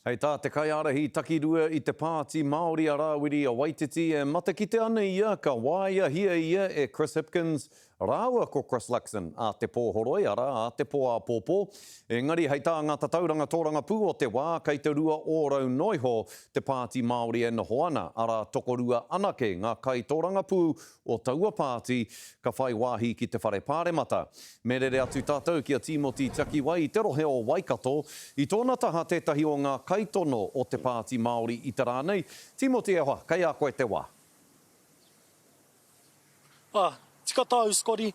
Hei tā te kaiārahi takirua i te Pāti Māori a Rāwiri Waititi e matakite ana ia ka waeahia ia e Chris Hipkins rāua ko Chris Luxon a te pō horoi, arā, a te pō āpōpō. Engari hei tā ngā tatauranga tōrangapū o te wā kei te 2% noiho te Pāti Māori e noho ana, arā, tokorua anake ngā kaitōrangapū o taua pāti ka whai wāhi ki te Whare Pāremata. Me rere atu tātou ki a Tīmoti Tiakiwai i te rohe o Waikato, i tōna taha tētahi o ngā kaitono o te Pāti Māori i te rā nei. Tīmoti e hoa, kei a koe te wā. Ā, tika tāu, Scotty,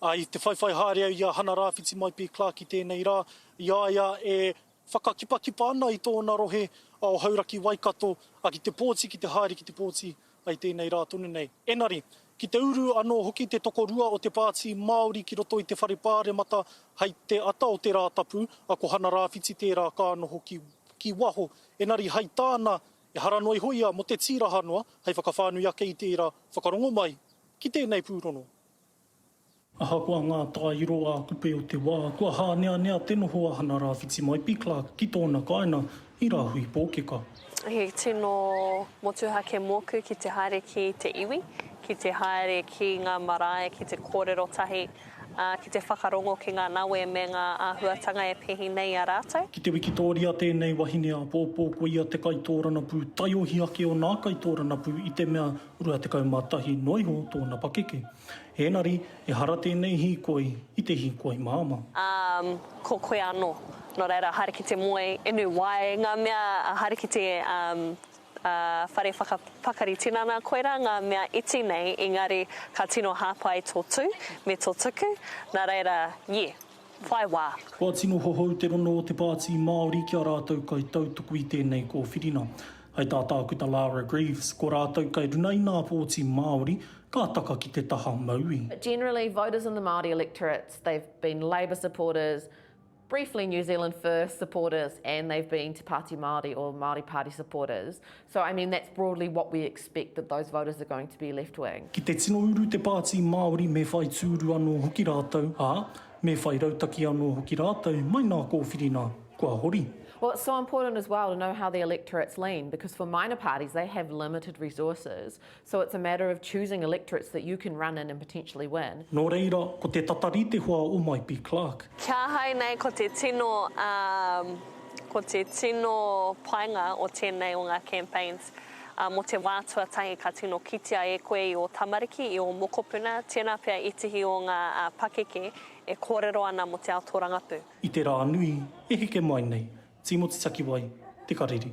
ā, i te whaiwhai haere au i a Hana Rāwhiti Maipi Clark i tēnei rā, i a ia e whakakipakipa ana i tōna rohe o Hauraki-Waikato, ā, ki te pōti, ki te haere ki te pōti, i tēnei rā tonu nei. Enari, ki te uru anō hoki te tokorua o te Pāti Māori ki roto i te Whare Pāremata hei te ata o te Rātapu, a ko Hana Rāwhiti tērā ka noho ki, ki waho. Enari, hei tāna, ehara noa iho ia mō te tīraha noa, hei whakawhānui ake i tērā whakarongo mai ki tēnei pūrono. Ahakoa ngā tairo ā-kupe o te wā, kua hāneanea te noho a Hana Rāwhiti Maipi Clark ki tōna kāinga i Rāhui Pōkeka. He tino motuhake mōku ki te haere ki te iwi, ki te haere ki ngā marae, ki te kōrero tahi, ā, ki te whakarongo ki ngā nawe me ngā āhuatanga e pēhi nei i a rātou. Ki te wikitōria tēnei wahine āpōpō ko ia te kaitōranapū taiohi ake o nā kaitōranapū i te mea 21 noa iho tōna pakeke. Ēnari, ehara tēnei hīkoi i te hīkoi māmā. Ā, ko koe anō. Nō reira, haere ki te moe, inu wai, ngā mea, haere ki te, ā, ā, whare whakapakari tinana, koirā ngā mea iti nei, engari ka tino hāpai tō tū me tō tuku, nā reira, yeah, whai wā. Kua tino hohou te rono o te Pāti Māori ki a rātou kaitautoko i tēnei kōwhiringa. Hei tā Tākuta Lara Greaves, ko rātou kei runa i nā pōti Māori, ka taka ki te taha mauī. But generally, voters in the Māori electorates, they've been Labour supporters, briefly New Zealand First supporters, and they've been Te Pāti Māori or Māori Party supporters. So, I mean, that's broadly what we expect that those voters are going to be left-wing. Ki te tino uru te Pāti Māori me whai tūru anō hoki rātou, ā, me whai rautaki anō hoki rātou mai nā kōwhiringa kua hori. Well, it's so important as well to know how the electorates lean because for minor parties they have limited resources so it's a matter of choosing electorates that you can run in and potentially win. Nō reira, ko te tatari te hoa o Maipi Clark. Ki ahau nei ko te tino, um, ko te tino painga o tēnei o ngā campaigns, uh, mō te wā tuatahi ka tino kitea e koe i ō tamariki, i ō mokopuna, tēnā pea itihi o ngā uh, pakeke e kōrero ana mō te ao tōrangapū. I te rā nui e heke mai nei. Tīmoti Takiwai, Te Karere.